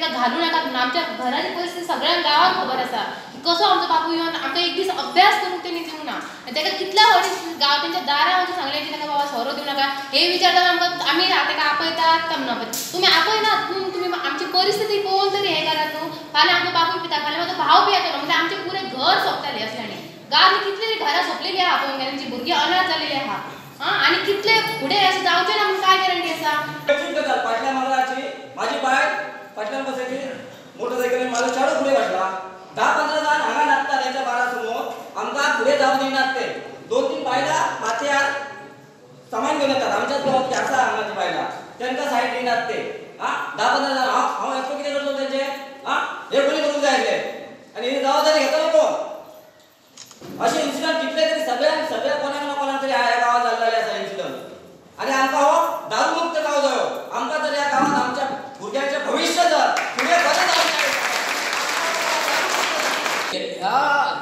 तांकां घालूं नाकात म्हणून. आमच्या घराची परिस्थिती सगळ्यांक गांवांत खबर आसा कसो आमचो बापूय येवन आमकां एक दीस अभ्यास करूंक तेणी दिवंक ना. आनी ताका कितल्या फावटी गांव तेंच्या दारां वचून सांगलें की ताका बाबा सोरो दिवं नाका. हे विचारतात आमकां, आमी ताका आपयतात काय म्हणून. तुमी आपयनात पूण तुमी आमची परिस्थिती पळोवन तरी हें करात न्हू. फाल्यां आमचो बापूय पिता, फाल्यां म्हाजो भाव पियेतलो, म्हणजे आमचें पुरें घर सोंपतालें असल्यानी. गांवांत कितले घरां सोंपलेलीं आहा पळोवंक गेल्यार, तेंची भुरगीं अनाथ जालेली आहा. आं, आनी कितले फुडें अशें जावचें ना म्हणून काय गॅरंटी आसा? गजाल फाटल्या मागलाची म्हाजी बायल फाटल्यान बसयली मोटरसायकलीन म्हाजो चेडो फुडें बसला. 10-15 जाण हांगा नाचता तेंच्या बारा समोर, आमकां फुडें जावंक दिनात ते. 2-3 बायलां माथ्यार सामान घेवन येतात, आमच्याच गांवांत आसा हांगाची बायलां, तांकां सायड दिनात ते. आं, 10-15 जाण हांव एकटो कितें करतलो तेंचें? आं, हे कोणी करूंक जाय आसलें आनी ही जबाबदारी घेतलो कोण? अशे इन्सिडंट कितले तरी सगळ्यांक सगळ्या कोणाक ना कोणाक तरी ह्या गांवांत जाल्लेले आसा इन्सिडंट. आनी आमकां हो दारू मुक्त गांव जायो. आमकां जर ह्या गांवांत आमच्या भुरग्यांचें भविश्य जर फुडें बरें जावंक जाय. ह्या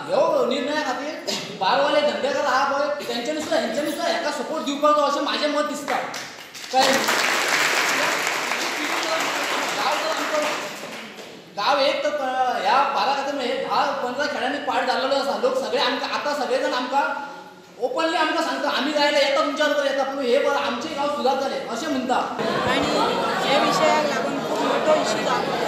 ह्यो निर्णया खातीर बारवाले धंदेकार आहा पळय तेंच्यांनी सुद्दां हेंच्यांनी सुद्दां हेका सपोर्ट दिवपाक जाय अशें म्हाजें मत दिसता. कळ्ळें? गांव जर आमचो गांव एक तर ह्या बारा खातीर हे 10-15 खेड्यांनी पाड जाल्लो आसा. लोक सगळे आमकां आतां सगळे जाण आमकां ओपनली आमकां सांगता आमी जाय जाल्यार येता तुमच्या बरोबर येता, पूण हे बरें आमचें गांव सुदारतलें अशें म्हणटा. आनी हे विशयाक लागून खूब मोठो इशू जालो.